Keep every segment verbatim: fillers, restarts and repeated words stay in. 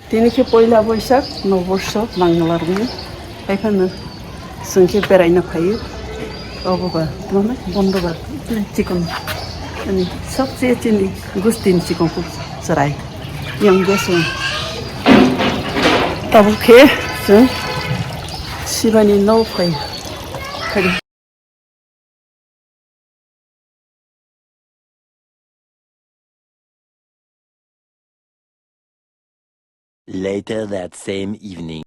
Tini khe poila Boisak, Noborsho, Banglarni. Haiphano chwng khe beraina phaio. Obo ba, tamo bondo ba, chikon. Ani, sabse chini gustini chikon kuk chwrai. Yang gosong. Tabuk khe chwng Shivani no phai. Phai. Later that same evening.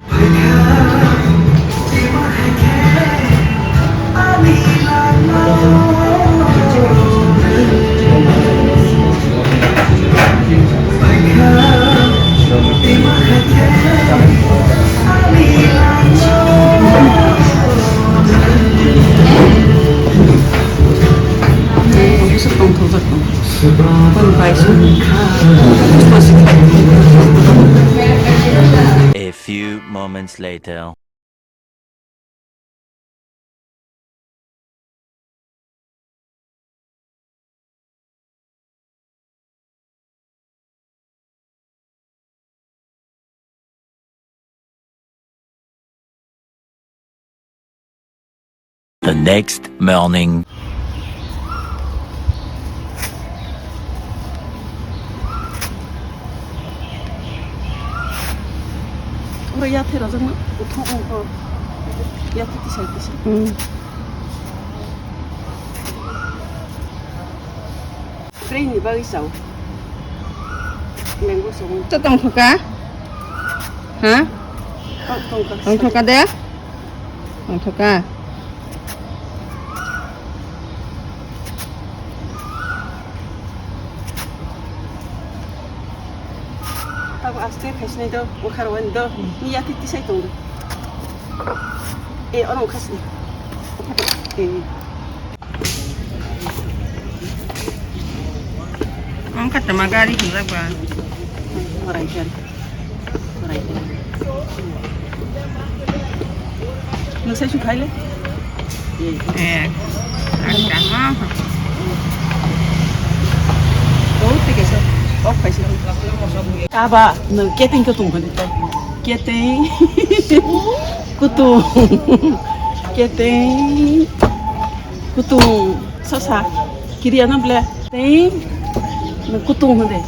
A few moments later. The next morning. Oro yathai rojak no uthok ongkho. Yathai tisai tisai. Hmm. Free ni bagwi chao. Mango chao. To tongthoka? Ha? Oh, tongkha. Tongthoka de? Tongthoka. Tabo aste khaisinai do, okhar wani do, ni yathai tisai tong do. E, ono khasi. E. Ang katama gari hinjak ba. Orai jan. Orai jan. Nung sai su khai le? Eh, ang kama. Oh, tike so. Oh, khai si. Aba, nung keteng ko tung khani to. Keteng. Kutung. Keteng. Kutung. Sasa. Kiriana ble. Teng. Nung kutung hande.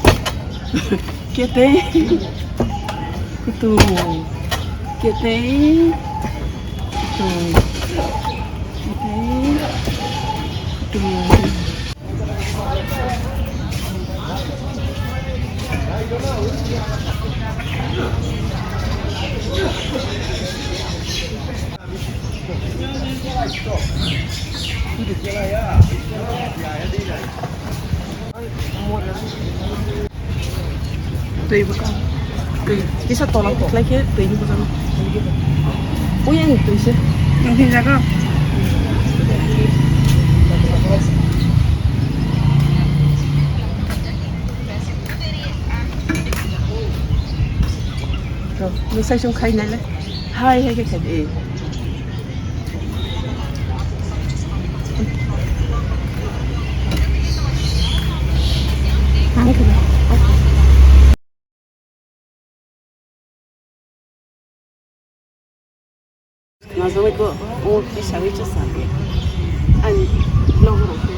Keteng. Kutung. Keteng. Kutung. Keteng. Kutung. Twi bwkha. Twi. Kisa tola kwplai khe twi ni bwkha. Ui, ang twi se. Ang hinjago. Rw, nung sai sung khai nai le. Hai, hai, khai, khai, eh. Najagwi ko, o kisa wi cha sa ke. Ani vlog rok khe.